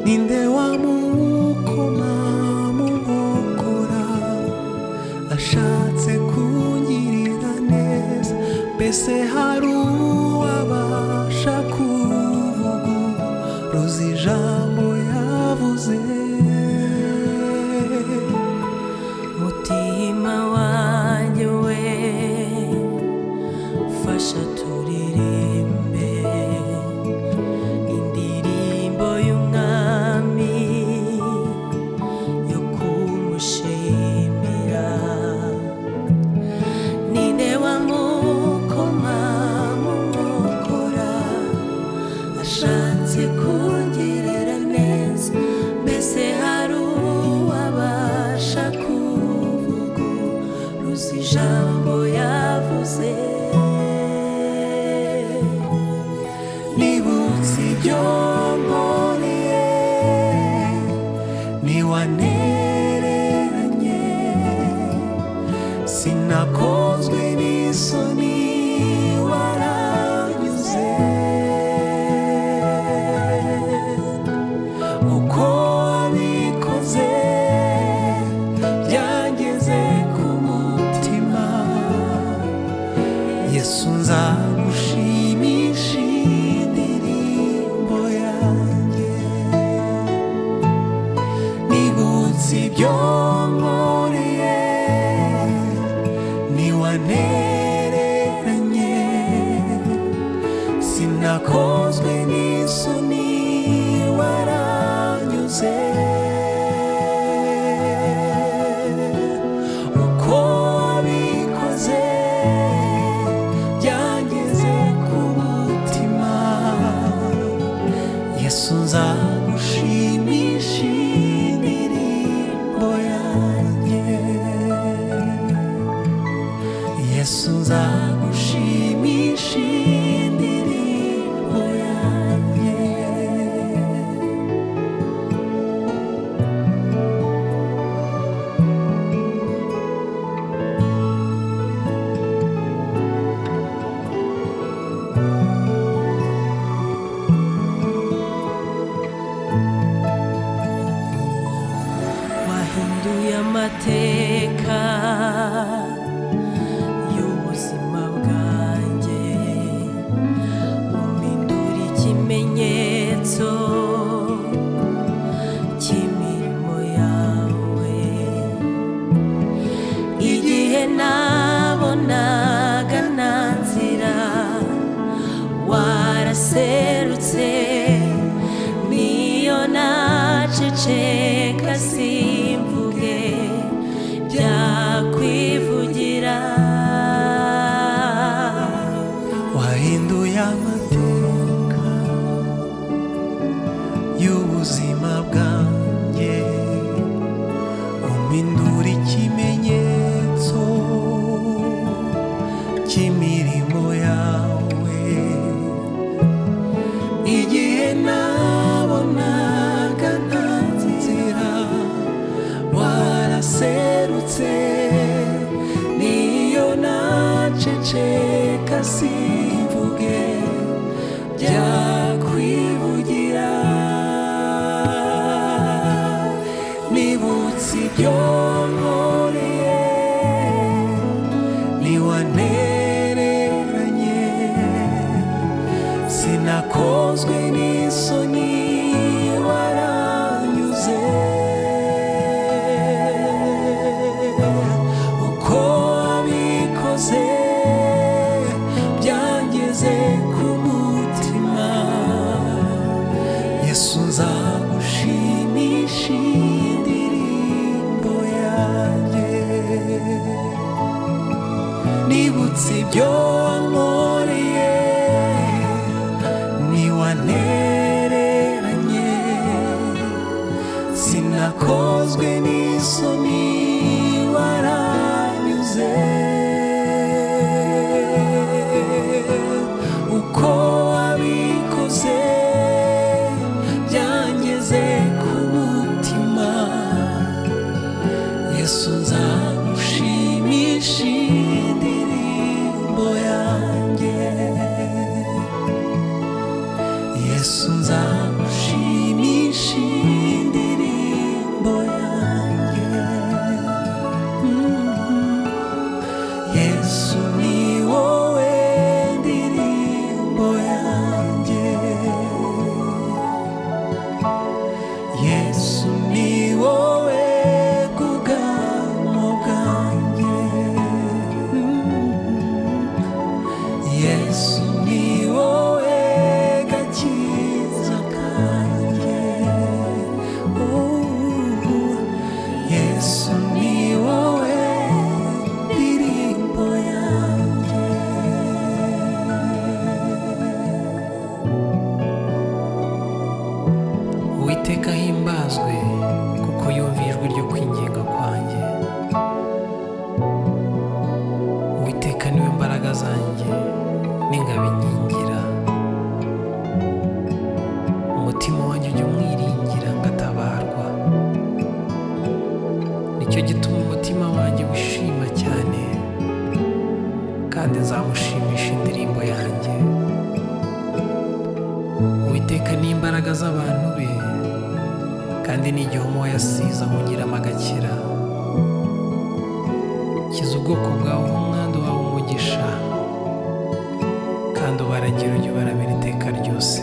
Ninde wamukoma mu nkokora ashatse kungirira neza? Mbese hari uwabasha kuvuguruza ijambo yavuze? Mutima wanjye we, fasha turirimbe indirimbo y'umwami yo kumushimira. Ninde wamukoma mu nkokora ashatse kungirira neza? Mbese hari uwabasha kuvuguruza ijambo yavuze? Nibutse ibyo nkoreye, ntiwantereranye, sinakozwe n'isoni, waranyuze. Uko wabikoze byageze ku mutima. Yesu, nzagushimisha indirimbo yanjye. Nibutse ibyo nkoreye, ntiwantereranye, sinakozwe n'isoni, waranyuze. Uko wabikoze byangeze ku mutima. Yesu, nzagushimisha indirimbo yanjye. Yesu, nzagushimisha indirimbo yanjye. Wahinduye amateka y'ubuzima bwanjye, umpindura ikimenyetso cy'imirimo yawe. Igihe nabonaga nta nzira, waraserutse, niyo naceceka simvuge, byakwivugira. Wahinduye amateka y'ubuzima bwanjye, umpindura ikimenyetso cy'imirimo yawe. Igihe nabonaga nta nzira, waraserutse, niyo naceceka simvuge, byakwivugira. Nibutse ibyo nkoreye, ntiwantereranye, sinakozwe n'isoni, waranyuze. Uko wabikoze byangeze ku mutima. Yesu, nzagushimisha indirimbo yanjye. Nibutse ibyo wankoreye, ntiwantereranye, sinakozwe n'isoni, waranyuze. Uko wabikoze byangeze ku mutima. Yesu, nzagushimisha indirimbo yanjye. Yesu, nzagushimisha. Uwiteka ahimbazwe kuko yumviye ijwi ryo kwinginga kwanjye. Uwiteka niwe mbaraga zanjye n'ingabo inkingira. Umutima wanjye ujya umwiringira ngatabarwa. Nicyo gituma umutima wanjye wishima cyane, kandi nzamushimisha indirimbo yanjye. Uwiteka ni imbaraga z'abantu be, kandi ni igihome uwo yasize ahungiramo agakira. Kiza ubwoko bwawe umwandu wawe umugisha, kandi ubaragire ujye ubaramira iteka ryose.